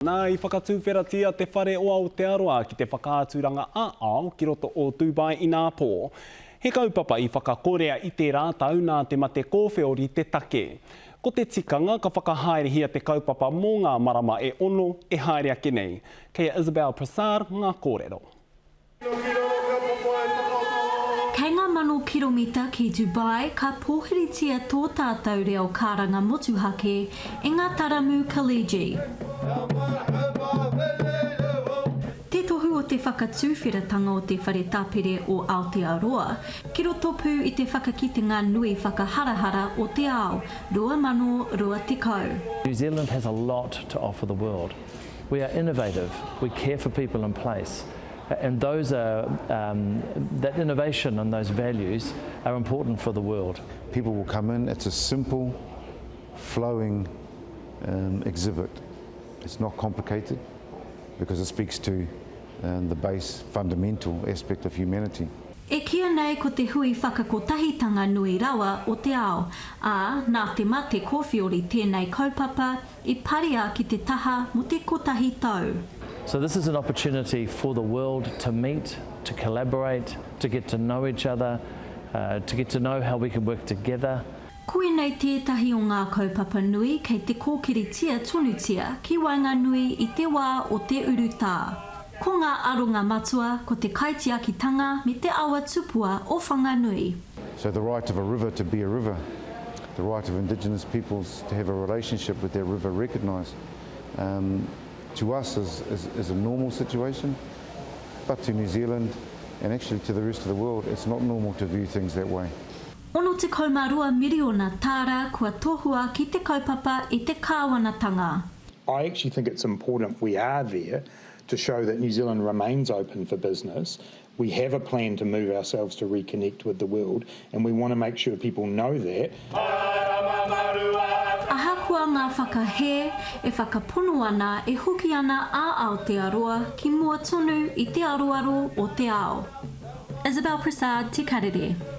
Nā, i whakatuwheratia te whare o Aotearoa ki te whakaaturanga ā-ao ki roto o Dubai inapō. He kaupapa i whakakorea i tērā tau nā te mate kōwheori te take. Ko te tikanga ka whakahaerehia te kaupapa mō ngā marama e ono e haere ake nei. Kei a Isabelle Prasad ngā kōrero. Kei ngā mano kiromita ki Dubai ka pōhiritia tō tātou reo karanga motuhake e ngā taramu Khaleeji. Te tohu o te whakatuwheratanga o te Whare Tapere o Aotearoa ki roto pū i te whakakitenga nui whakaharahara o te ao, 2020. New Zealand has a lot to offer the world. We are innovative, we care for people and place and those are, um, that innovation and those values are important for the world. People will come in, it's a simple, flowing um, exhibit. It's not complicated because it speaks to um, the base fundamental aspect of humanity. E kīia nei ko te hui whakakotahitanga nui rawa o te ao, ā, nā te mate kōwhiori tēnei kaupapa i paria ki te taha mo te kotahi tau. So this is an opportunity for the world to meet, to collaborate, to get to know each other, uh, to get to know how we can work together. Koinei tētahi o ngā kaupapa nui kei te kōkiritia tonutia ki waenganui i te wā o te urutā. Ko ngā aronga matua ko te kaitiakitanga me te awa tupua o Whanganui. So the right of a river to be a river, the right of indigenous peoples to have a relationship with their river recognised, um, to us is, is, is a normal situation, but to New Zealand and actually to the rest of the world, it's not normal to view things that way. 62 miriona tāra kua tohua ki te kaupapa e te kāwanatanga. I actually think it's important we are there to show that New Zealand remains open for business. We have a plan to move ourselves to reconnect with the world and we want to make sure people know that. Ahakoa ngā whakahē, e whakapono ana e hoki ana a Aotearoa ki mua tonu i te aroaro o te ao. Isabel Prasad, Te Karere.